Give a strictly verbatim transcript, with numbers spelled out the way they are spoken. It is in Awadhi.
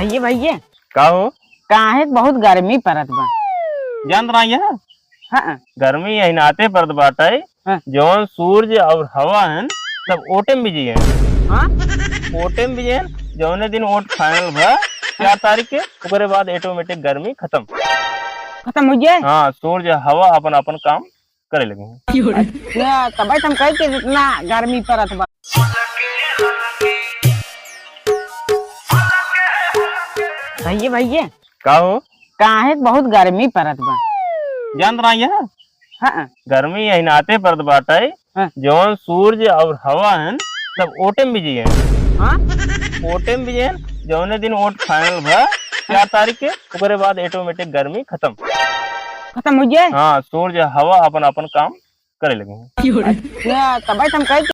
भैया, भैया। का हो? काहे बहुत गर्मी परत बा? जानत रहा यह? हाँ। गर्मी यही नाते परत बाटे, हाँ। जौन सूरज और हवा है, सब ओटे में बिजी है। हाँ? ओटे में बिजी है। जौने दिन ओट final भा, चार तारीख के, ओकरे बाद automatic गर्मी खत्म। खत्म हो जाए? हाँ, सूरज, हवा अपन, अपन काम करे लगे हैं। अच्छा, तब हम कहे कि इतना गर्मी परत बा। भैया, भैया। का हो? काहे बहुत गर्मी परत बा? जानत रहा यह? हाँ। गर्मी यही नाते परत बाटे, हाँ। जौन सूरज और हवा है, सब ओटे में बिजी है। हाँ? ओटे में बिजी है। जौने दिन ओट final भा, चार तारीख के, ओकरे बाद automatic गर्मी खत्म। खत्म हो जाए? हाँ, सूरज, हवा अपन, अपन काम करे लगे हैं। अच्छा, तब हम कहे